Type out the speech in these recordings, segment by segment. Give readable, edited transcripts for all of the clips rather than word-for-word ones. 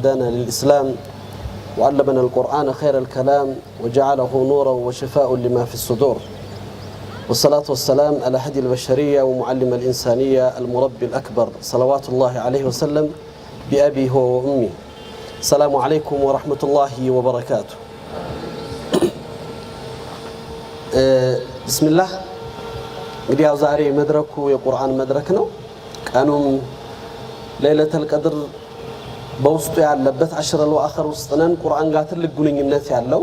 هدانا للإسلام وعلمنا القرآن خير الكلام وجعله نورا وشفاء لما في الصدور، والصلاة والسلام على هدي البشرية ومعلم الإنسانية المربي الأكبر صلوات الله عليه وسلم بأبي هو وأمي. السلام عليكم ورحمة الله وبركاته. بسم الله. እንግዲህ ያው ዛሬ መድረኩ የቁርአን መድረክ ነው። ቀኑም ለይለተል ቀድር በውስጡ ያለበት አሽረል አኸር ውስጥ ነን። ቁርአን ጋር ትልቅ ግንኙነት ያለው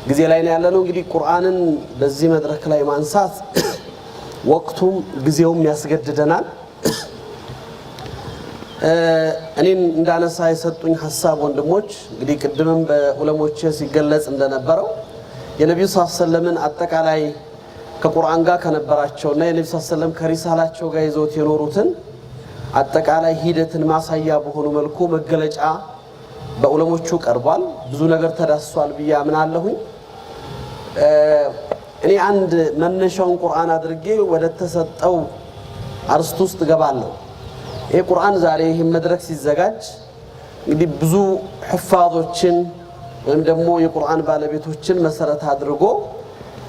ጊዜ ላይ ነው ያለነው። እንግዲህ ቁርአንን በዚህ መድረክ ላይ ማንሳት ወቅቱም ጊዜውም ያስገድደናል። እኔን እንዳነሳ የሰጡኝ ሀሳብ ወንድሞች፣ እንግዲህ ቅድምም በዑለሞቼ ሲገለጽ እንደነበረው የነቢዩ ስ ሰለምን አጠቃላይ ከቁርአን ጋር ከነበራቸውና የነቢ ስ ሰለም ከሪሳላቸው ጋር ይዘውት የኖሩትን አጠቃላይ ሂደትን ማሳያ በሆኑ መልኩ መገለጫ በዑለሞቹ ቀርቧል። ብዙ ነገር ተዳስሷል ብዬ አምናለሁኝ። እኔ አንድ መነሻውን ቁርአን አድርጌ ወደ ተሰጠው አርስት ውስጥ እገባለሁ። ይሄ ቁርአን ዛሬ ይህን መድረክ ሲዘጋጅ እንግዲህ ብዙ ሕፋዞችን ወይም ደግሞ የቁርአን ባለቤቶችን መሰረት አድርጎ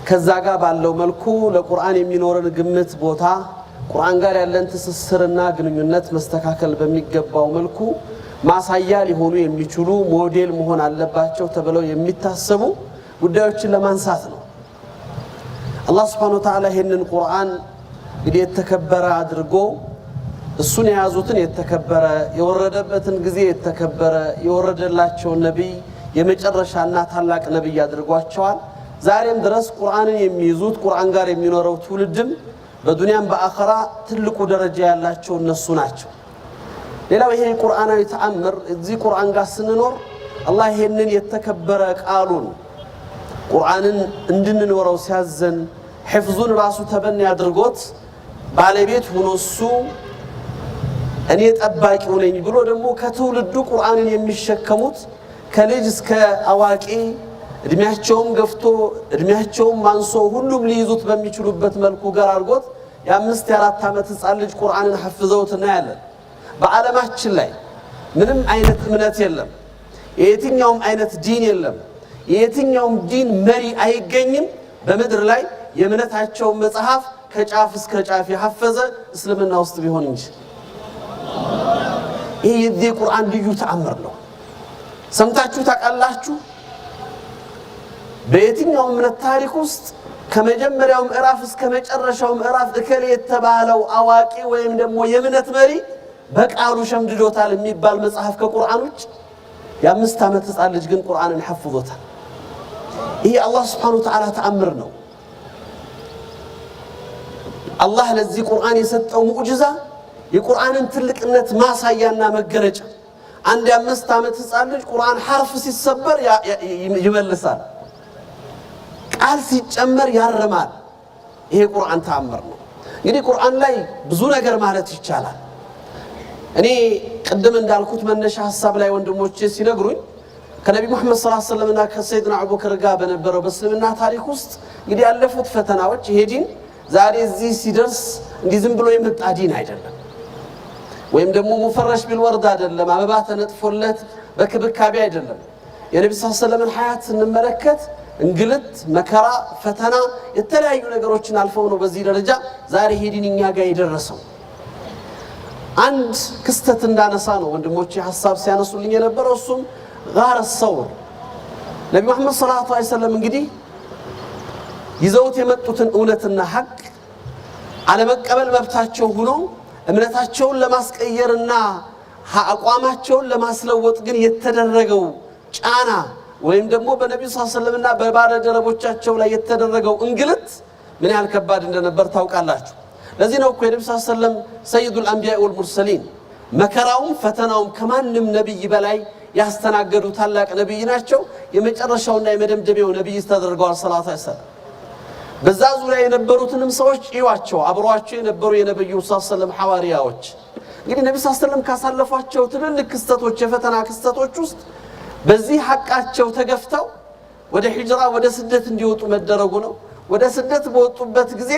ከዛ ጋር ባለው መልኩ ለቁርአን የሚኖረን ግምት ቦታ፣ ቁርአን ጋር ያለን ትስስርና ግንኙነት መስተካከል በሚገባው መልኩ ማሳያ ሊሆኑ የሚችሉ፣ ሞዴል መሆን አለባቸው ተብለው የሚታሰቡ ጉዳዮችን ለማንሳት ነው። አላህ ስብሐነሁ ወተዓላ ይህንን ቁርአን እንግዲህ የተከበረ አድርጎ እሱን የያዙትን የተከበረ፣ የወረደበትን ጊዜ የተከበረ፣ የወረደላቸውን ነቢይ የመጨረሻና ታላቅ ነቢይ አድርጓቸዋል። ዛሬም ድረስ ቁርአንን የሚይዙት፣ ቁርአን ጋር የሚኖረው ትውልድም በዱንያም በአኸራ ትልቁ ደረጃ ያላቸው እነሱ ናቸው። ሌላው ይሄ ቁርአናዊ ተአምር፣ እዚህ ቁርአን ጋር ስንኖር አላህ ይሄንን የተከበረ ቃሉን ቁርአንን እንድንኖረው ሲያዘን ሕፍዙን ራሱ ተበኒ አድርጎት ባለቤት ሆኖ እሱ እኔ ጠባቂው ነኝ ብሎ ደግሞ ከትውልዱ ቁርአንን የሚሸከሙት ከልጅ እስከ አዋቂ፣ እድሜያቸውም ገፍቶ እድሜያቸውም አንሶ ሁሉም ሊይዙት በሚችሉበት መልኩ ጋር አድርጎት የ5 የ4 ዓመት ህፃን ልጅ ቁርአንን ሐፍዘውት እናያለን። በዓለማችን ላይ ምንም አይነት እምነት የለም። የየትኛውም አይነት ዲን የለም። የየትኛውም ዲን መሪ አይገኝም በምድር ላይ የእምነታቸውን መጽሐፍ ከጫፍ እስከ ጫፍ የሐፈዘ እስልምና ውስጥ ቢሆን እንጂ። ይህ የዚህ ቁርአን ልዩ ተአምር ነው። ሰምታችሁ ታውቃላችሁ? በየትኛውም እምነት ታሪክ ውስጥ ከመጀመሪያው ምዕራፍ እስከ መጨረሻው ምዕራፍ እከሌ የተባለው አዋቂ ወይም ደግሞ የእምነት መሪ በቃሉ ሸምድዶታል የሚባል መጽሐፍ ከቁርአን ውጭ? የ5 ዓመት ህፃን ልጅ ግን ቁርአንን ሐፍዞታል። ይሄ አላህ ስብሓነሁ ወተዓላ ተአምር ነው። አላህ ለዚህ ቁርአን የሰጠው ሙዕጅዛ የቁርአንን ትልቅነት ማሳያና መገለጫ። አንድ የ5 ዓመት ህፃን ልጅ ቁርአን ሐርፍ ሲሰበር ይመልሳል፣ ቃል ሲጨመር ያርማል። ይሄ ቁርአን ተአምር ነው። እንግዲህ ቁርአን ላይ ብዙ ነገር ማለት ይቻላል። እኔ ቅድም እንዳልኩት መነሻ ሀሳብ ላይ ወንድሞቼ ሲነግሩኝ ከነቢ ሙሐመድ ሰለላሁ ዐለይሂ ወሰለም እና ከሰይድና አቡበክር ጋር በነበረው በእስልምና ታሪክ ውስጥ እንግዲህ ያለፉት ፈተናዎች፣ ይሄ ዲን ዛሬ እዚህ ሲደርስ እንዲህ ዝም ብሎ የመጣ ዲን አይደለም። ወይም ደግሞ مفرش بالورد አይደለም፣ አበባ ተነጥፎለት በክብካቤ አይደለም። የነቢ ስ ሰለምን ሀያት ስንመለከት እንግልት፣ መከራ፣ ፈተና፣ የተለያዩ ነገሮችን አልፈው ነው በዚህ ደረጃ ዛሬ ይሄ ዲን እኛ ጋር የደረሰው። አንድ ክስተት እንዳነሳ ነው ወንድሞቼ ሀሳብ ሲያነሱልኝ የነበረው፣ እሱም ጋር ሰውር። ነቢ መሐመድ ሰለላሁ ዐለይሂ ወሰለም እንግዲህ ይዘውት የመጡትን እውነትና ሐቅ አለመቀበል መብታቸው ሆኖ እምነታቸውን ለማስቀየርና አቋማቸውን ለማስለወጥ ግን የተደረገው ጫና ወይም ደግሞ በነቢዩ ስ ሰለምና በባለደረቦቻቸው ላይ የተደረገው እንግልት ምን ያህል ከባድ እንደነበር ታውቃላችሁ። ለዚህ ነው እኮ የነቢ ስ ሰለም سيد الأنبياء والمرسلين መከራውም ፈተናውም ከማንም ነቢይ በላይ ያስተናገዱ ታላቅ ነቢይ ናቸው። የመጨረሻውና የመደምደሚያው ነቢይ ተደርገዋል። ሰላቱ ሰላም በዛ ዙሪያ የነበሩትንም ሰዎች እዩዋቸው። አብረዋቸው የነበሩ የነቢዩ ስ ሰለም ሐዋርያዎች እንግዲህ ነቢ ስ ሰለም ካሳለፏቸው ትልልቅ ክስተቶች፣ የፈተና ክስተቶች ውስጥ በዚህ ሐቃቸው ተገፍተው ወደ ሂጅራ፣ ወደ ስደት እንዲወጡ መደረጉ ነው። ወደ ስደት በወጡበት ጊዜ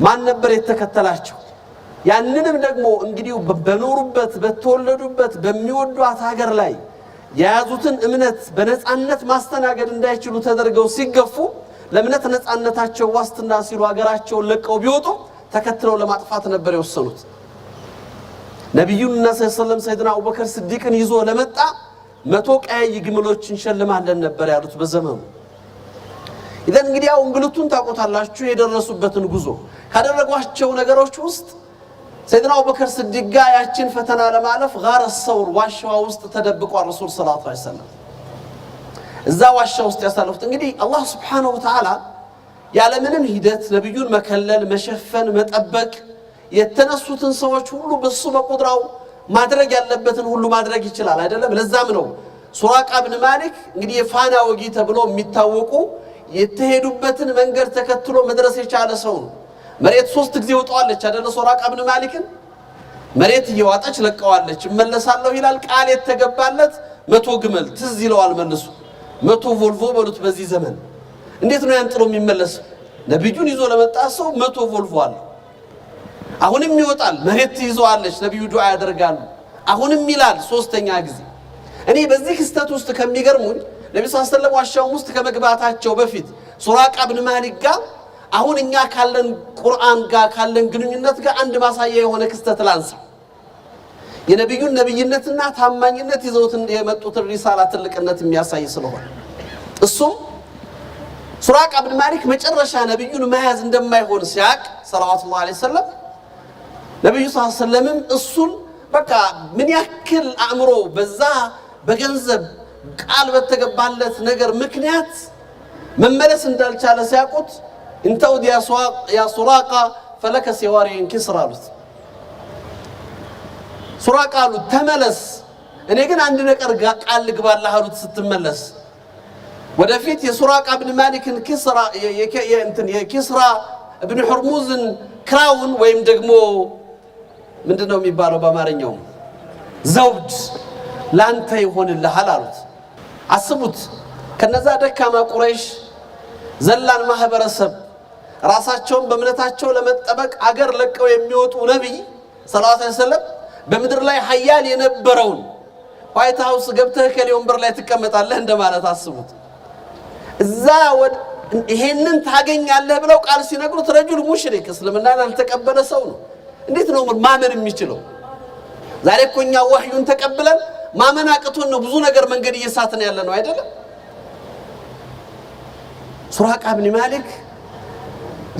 ማን ነበር የተከተላቸው? ያንንም ደግሞ እንግዲህ በኖሩበት በተወለዱበት በሚወዷት ሀገር ላይ የያዙትን እምነት በነፃነት ማስተናገድ እንዳይችሉ ተደርገው ሲገፉ ለእምነት ነፃነታቸው ዋስትና ሲሉ ሀገራቸውን ለቀው ቢወጡ ተከትለው ለማጥፋት ነበር የወሰኑት። ነቢዩንና ሰለም ሰይድና አቡበከር ስዲቅን ይዞ ለመጣ 100 ቀያይ ግመሎች እንሸልማለን ነበር ያሉት በዘመኑ። إذن እንግዲህ ያው እንግልቱን ታውቁታላችሁ። የደረሱበትን ጉዞ ካደረጓቸው ነገሮች ውስጥ ሰይድና አቡበከር ስዲቅ ጋር ያችን ፈተና ለማለፍ غار ثور ዋሻዋ ውስጥ ተደብቋል። ረሱል صلى الله عليه وسلم እዛ ዋሻ ውስጥ ያሳለፉት እንግዲህ አላህ سبحانه وتعالى ያለምንም ሂደት ነቢዩን መከለል፣ መሸፈን፣ መጠበቅ የተነሱትን ሰዎች ሁሉ በሱ በቁድራው ማድረግ ያለበትን ሁሉ ማድረግ ይችላል አይደለም። ለዛም ነው ሱራቃ ብን ማሊክ እንግዲህ የፋና ወጊ ተብሎ የሚታወቁ የተሄዱበትን መንገድ ተከትሎ መድረስ የቻለ ሰው ነው። መሬት 3 ጊዜ ውጠዋለች አይደለ? ሱራቃ ብን ማሊክን መሬት እየዋጠች ለቀዋለች። እመለሳለሁ ይላል። ቃል የተገባለት 100 ግመል ትዝ ይለዋል መልሱ። 100 ቮልቮ በሉት በዚህ ዘመን እንዴት ነው ያን ጥሎ የሚመለስ? ነብዩን ይዞ ለመጣ ሰው 100 ቮልቮ አለ። አሁንም ይወጣል፣ መሬት ትይዘዋለች። ነብዩ ዱዓ ያደርጋሉ። አሁንም ይላል 3ኛ ጊዜ። እኔ በዚህ ክስተት ውስጥ ከሚገርሙኝ ነብዩ صلى الله عليه وسلم ዋሻው ውስጥ ከመግባታቸው በፊት ሱራቃ ብን ማሊክ ጋር አሁን እኛ ካለን ቁርአን ጋር ካለን ግንኙነት ጋር አንድ ማሳያ የሆነ ክስተት ላንሳ። የነብዩን ነብይነትና ታማኝነት ይዘውት የመጡትን ሪሳላ ትልቅነት የሚያሳይ ስለሆነ እሱም ሱራቃ ብን ማሊክ መጨረሻ ነብዩን መያዝ እንደማይሆን ሲያቅ صلى الله عليه وسلم ነብዩ صلى الله عليه وسلم እሱን በቃ ምን ያክል አእምሮ በዛ በገንዘብ ቃል በተገባለት ነገር ምክንያት መመለስ እንዳልቻለ ሲያውቁት إن تعد يا سراقة فلك سواري كسرى አሉት። ሱራቃ አሉት ተመለስ፣ እኔ ግን አንድ ነገር ቃል ልግባልህ አሉት። ስትመለስ ወደፊት የሱራቃ ብን ማሊክን ኪስራ የኪስራ ብን ሑርሙዝን crown ወይም ደግሞ ምንድነው የሚባለው በአማርኛው ዘውድ ላንተ ይሆንልሃል አሉት። አስቡት ከነዛ ደካማ ቁረይሽ ዘላን ማህበረሰብ ራሳቸውን በእምነታቸው ለመጠበቅ አገር ለቀው የሚወጡ ነብይ صلى الله عليه وسلم በምድር ላይ ሀያል የነበረውን ዋይት ሃውስ ገብተህ ከሌ ወንበር ላይ ትቀመጣለህ እንደማለት አስቡት። እዛ ይሄንን ታገኛለህ ብለው ቃል ሲነግሩት رجل مشرك እስልምናን ያልተቀበለ ሰው ነው። እንዴት ነው ማመን የሚችለው? ዛሬ እኮ እኛ ወህዩን ተቀብለን ማመን አቅቶን ነው ብዙ ነገር መንገድ እየሳትን ያለ ነው አይደለም? ሱራቃ ብን ማሊክ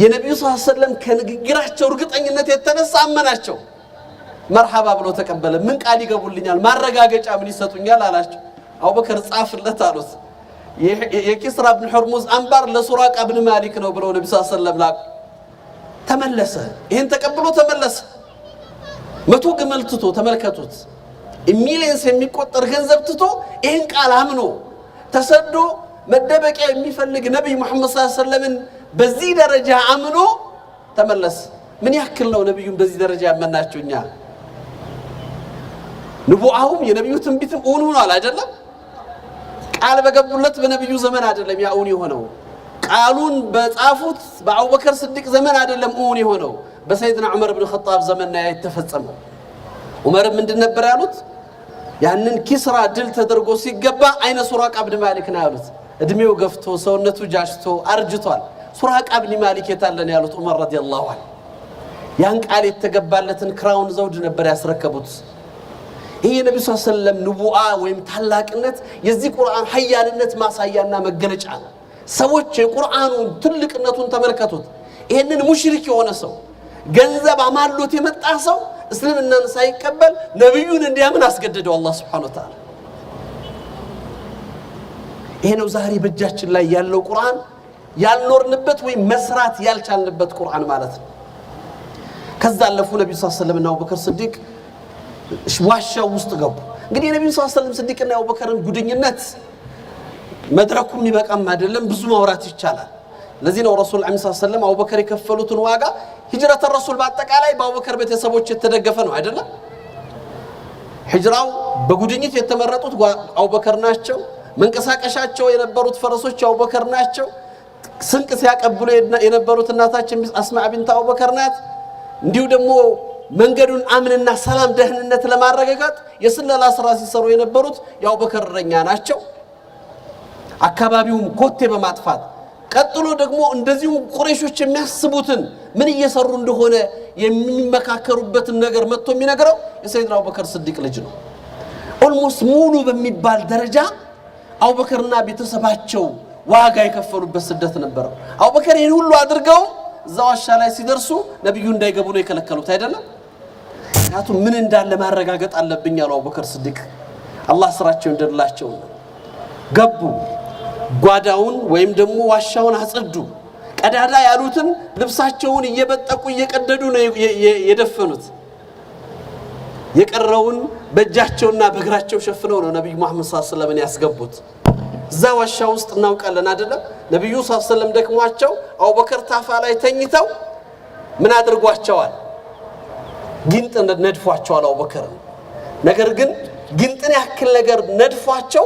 የነቢዩ صلى الله عليه وسلم ከንግግራቸው እርግጠኝነት የተነሳ አመናቸው። መርሐባ ብሎ ተቀበለ። ምን ቃል ይገቡልኛል? ማረጋገጫ ምን ይሰጡኛል አላቸው። አቡበከር ጻፍለት አሉት። የኪስራ ብን ሑርሙዝ አምባር ለሱራቃ ብን ማሊክ ነው ብለው ነቢ صلى الله عليه وسلم ላኩ። ተመለሰ። ይህን ተቀብሎ ተመለሰ። 100 ግመል ትቶ ተመልከቱት፣ millions የሚቆጠር ገንዘብ ትቶ ይህን ቃል አምኖ ተሰዶ መደበቂያ የሚፈልግ ነቢይ ሙሐመድ صلى الله عليه وسلم ን በዚህ ደረጃ አምኖ ተመለሰ። ምን ያክል ነው ነቢዩን በዚህ ደረጃ ያመናቸው? እኛ ንቡአሁም የነቢዩ ትንቢትም እውን ሆኗል አይደለም? ቃል በገቡለት በነቢዩ ዘመን አይደለም ያ እውን የሆነው። ቃሉን በጻፉት በአቡበከር ስዲቅ ዘመን አይደለም እውን የሆነው። በሰይድና ዑመር ብን ኸጣብ ዘመን ነው የተፈጸመው። ዑመር ምንድን ነበር ያሉት? ያንን ኪስራ ድል ተደርጎ ሲገባ أين ሱራቃ ብን ማሊክ ነው ያሉት። እድሜው ገፍቶ ሰውነቱ ጃጅቶ አርጅቷል። ሱራቃ ብን ማሊክ የታለን ያሉት ዑመር رضي الله عنه። ያን ቃል የተገባለትን crown ዘውድ ነበር ያስረከቡት። ይህ የነቢ صلى الله عليه وسلم نبوة ወይም ታላቅነት የዚህ ቁርአን ሀያልነት ማሳያና መገለጫ ነው። ሰዎች የቁርአኑን ትልቅነቱን ተመልከቱት። ይህንን ሙሽሪክ የሆነ ሰው ገንዘብ አማሎት የመጣ ሰው እስልምናን ሳይቀበል ነቢዩን እንዲያምን አስገደደው አላህ سبحانه وتعالى። ይሄ ነው ዛሬ በእጃችን ላይ ያለው ቁርአን ያልኖርንበት ወይም መስራት ያልቻልንበት ቁርአን ማለት ነው። ከዛ አለፉ ነቢዩ صلى الله عليه وسلم እና አቡበከር ስዲቅ ዋሻው ውስጥ ገቡ። እንግዲህ የነቢዩ صلى الله عليه وسلم ስዲቅና የአቡበከርን ጉድኝነት መድረኩ የሚበቃም አይደለም፣ ብዙ ማውራት ይቻላል። ለዚህ ነው ረሱል ዐለይሂ ሰላም አቡበከር የከፈሉትን ዋጋ ሂጅረተ ረሱል በአጠቃላይ በአቡበከር ቤተሰቦች የተደገፈ ነው አይደለም? ሂጅራው በጉድኝት የተመረጡት አቡበከር ናቸው። መንቀሳቀሻቸው የነበሩት ፈረሶች አቡበከር ናቸው። ስንቅ ሲያቀብሉ የነበሩት እናታችን አስማ ቢንት አቡበከር ናት። እንዲሁ ደግሞ መንገዱን አምንና ሰላም ደህንነት ለማረጋገጥ የስለላ ስራ ሲሰሩ የነበሩት የአቡበከር እረኛ ናቸው። አካባቢውም ኮቴ በማጥፋት ቀጥሎ ደግሞ እንደዚሁም ቁረይሾች የሚያስቡትን ምን እየሰሩ እንደሆነ የሚመካከሩበትን ነገር መጥቶ የሚነግረው የሰይድና አቡበከር ስዲቅ ልጅ ነው። Almost ሙሉ በሚባል ደረጃ አቡበከርና ቤተሰባቸው ዋጋ የከፈሉበት ስደት ነበረው። አቡበከር ይህን ሁሉ አድርገው እዛ ዋሻ ላይ ሲደርሱ ነቢዩ እንዳይገቡ ነው የከለከሉት አይደለም። ምክንያቱም ምን እንዳለ ማረጋገጥ አለብኝ አሉ አቡበከር ስዲቅ። አላህ ስራቸው እንደላቸው ገቡ። ጓዳውን ወይም ደግሞ ዋሻውን አጸዱ። ቀዳዳ ያሉትን ልብሳቸውን እየበጠቁ እየቀደዱ ነው የደፈኑት። የቀረውን በእጃቸውና በእግራቸው ሸፍነው ነው ነቢዩ መሐመድ صلى الله عليه وسلم ን ያስገቡት። እዛ ዋሻ ውስጥ እናውቃለን አይደለም? ነቢዩ صلى الله عليه وسلم ደክሟቸው አቡበከር ታፋ ላይ ተኝተው ምን አድርጓቸዋል? ጊንጥ ነድፏቸዋል አቡበከርን። ነገር ግን ጊንጥን ያክል ነገር ነድፏቸው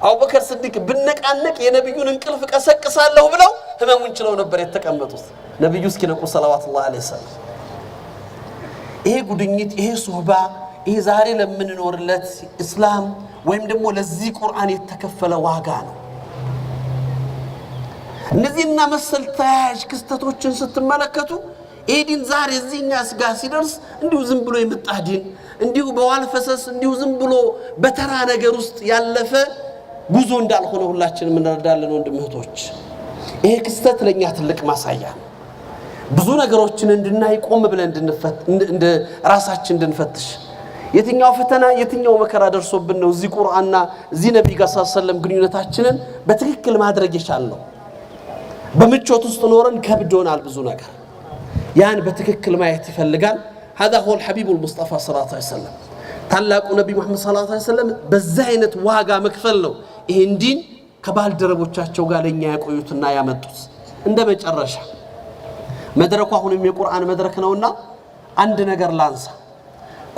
አቡበከር ስዲቅ ብነቃነቅ የነቢዩን እንቅልፍ ቀሰቅሳለሁ ብለው ህመሙን ችለው ነበር የተቀመጡት ነቢዩ እስኪነቁ صلوات الله عليه وسلم። ይሄ ጉድኝት፣ ይሄ ሱህባ፣ ይሄ ዛሬ ለምንኖርለት እስላም ወይም ደግሞ ለዚህ ቁርአን የተከፈለ ዋጋ ነው። እነዚህና መሰል ተያያዥ ክስተቶችን ስትመለከቱ ይህ ዲን ዛሬ እዚህኛ ጋር ሲደርስ እንዲሁ ዝም ብሎ የመጣ ዲን፣ እንዲሁ በዋል ፈሰስ፣ እንዲሁ ዝም ብሎ በተራ ነገር ውስጥ ያለፈ ጉዞ እንዳልሆነ ሁላችንም እንረዳለን። ወንድም እህቶች፣ ይሄ ክስተት ለእኛ ትልቅ ማሳያ ነው። ብዙ ነገሮችን እንድናይ ቆም ብለን ራሳችን እንድንፈትሽ የትኛው ፈተና የትኛው መከራ ደርሶብን ነው እዚህ ቁርአንና እዚህ ነቢይ ጋር ሰለም ግንኙነታችንን በትክክል ማድረግ የቻልነው? በምቾት ውስጥ ኖረን ከብዶናል ብዙ ነገር። ያን በትክክል ማየት ይፈልጋል። هذا هو الحبيب المصطفى صلى الله عليه وسلم። ታላቁ ነቢ ሙሐመድ صلى الله عليه وسلم በዛ አይነት ዋጋ መክፈል ነው ይሄን ዲን ከባልደረቦቻቸው ጋር ለኛ ያቆዩትና ያመጡት። እንደ መጨረሻ መድረኩ አሁንም የቁርአን መድረክ ነውና አንድ ነገር ላንሳ።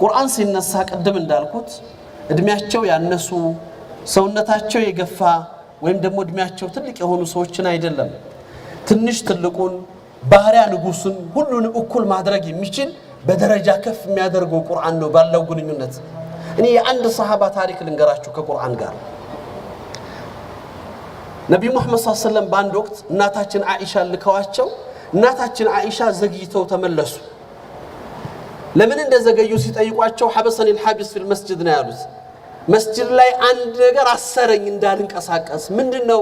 ቁርአን ሲነሳ ቅድም እንዳልኩት እድሜያቸው ያነሱ ሰውነታቸው የገፋ ወይም ደግሞ እድሜያቸው ትልቅ የሆኑ ሰዎችን አይደለም። ትንሽ ትልቁን፣ ባሪያ ንጉሱን፣ ሁሉን እኩል ማድረግ የሚችል በደረጃ ከፍ የሚያደርገው ቁርአን ነው ባለው ግንኙነት። እኔ የአንድ ሰሃባ ታሪክ ልንገራችሁ ከቁርአን ጋር። ነቢዩ ሙሐመድ صلى الله عليه وسلم በአንድ ወቅት እናታችን አኢሻ ልከዋቸው እናታችን አኢሻ ዘግይተው ተመለሱ። ለምን እንደዘገዩ ሲጠይቋቸው حبسني الحابس في المسجد ነው ያሉት። መስጅድ ላይ አንድ ነገር አሰረኝ እንዳልንቀሳቀስ። ምንድን ነው?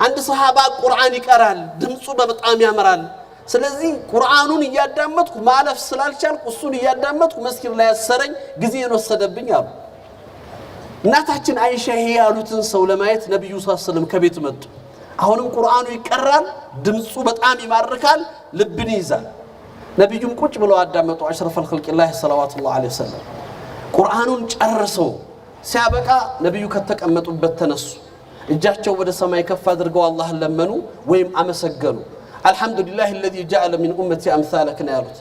አንድ ሰሃባ ቁርአን ይቀራል፣ ድምፁ በጣም ያምራል። ስለዚህ ቁርአኑን እያዳመጥኩ ማለፍ ስላልቻልኩ እሱን እያዳመጥኩ መስጊድ ላይ አሰረኝ፣ ጊዜን ወሰደብኝ አሉ። እናታችን አይሻ ይሄ ያሉትን ሰው ለማየት ነቢዩ صلى الله عليه وسلم ከቤት መጡ። አሁንም ቁርአኑ ይቀራል፣ ድምፁ በጣም ይማርካል፣ ልብን ይይዛል። ነቢዩም ቁጭ ብለው አዳመጡ። أشرف خلق الله صلوات الله عليه وسلم ቁርአኑን ጨርሰው ሲያበቃ ነቢዩ ከተቀመጡበት ተነሱ። እጃቸው ወደ ሰማይ ከፍ አድርገው አላህን ለመኑ ወይም አመሰገኑ። الحمد لله الذي جعل من أمتي أمثالك ነው ያሉት።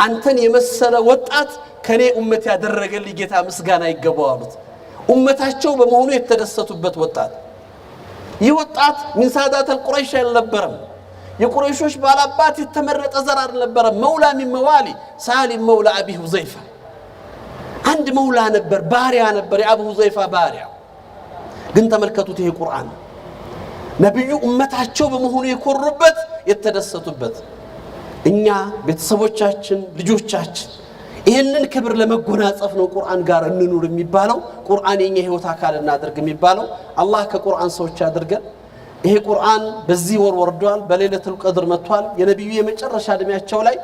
አንተን የመሰለ ወጣት ከኔ ኡመት ያደረገልኝ ጌታ ምስጋና ይገባው አሉት። ኡመታቸው በመሆኑ የተደሰቱበት ወጣት። ይህ ወጣት من سادات القريش አልነበረም። የቁረይሾች ባላባት የተመረጠ ዘር አልነበረም። مولى من موالي سالم مولى أبي حذيفة አንድ مولى ነበር፣ ባሪያ ነበር፣ የአቡ ሁዘይፋ ባሪያ። ግን ተመልከቱት፣ ይሄ ቁርአን ነቢዩ እመታቸው በመሆኑ የኮሩበት የተደሰቱበት፣ እኛ ቤተሰቦቻችን፣ ልጆቻችን ይህንን ክብር ለመጎናጸፍ ነው ቁርአን ጋር እንኑር የሚባለው። ቁርአን የኛ ህይወት አካል እናድርግ የሚባለው። አላህ ከቁርአን ሰዎች አድርገን። ይሄ ቁርአን በዚህ ወር ወርዷል፣ በሌለቱል ቀድር መጥቷል። የነቢዩ የመጨረሻ እድሜያቸው ላይ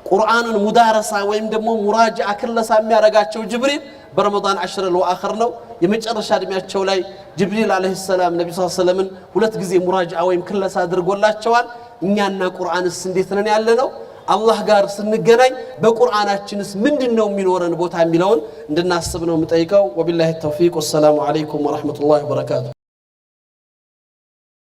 ቁርአኑን ሙዳረሳ ወይም ደግሞ ሙራጃ ክለሳ የሚያደርጋቸው ጅብሪል በረመዳን عشر الأواخر ነው። የመጨረሻ እድሜያቸው ላይ ጅብሪል عليه السلام ነቢ ስ ሰለምን ሁለት ጊዜ ሙራጃ ወይም ክለሳ አድርጎላቸዋል። እኛና ቁርአንስ እንዴት ነን ያለ ነው? አላህ ጋር ስንገናኝ በቁርአናችንስ ምንድን ነው የሚኖረን ቦታ የሚለውን እንድናስብ ነው የምጠይቀው። وبالله التوفيق። والسلام عليكم ورحمة الله وبركاته።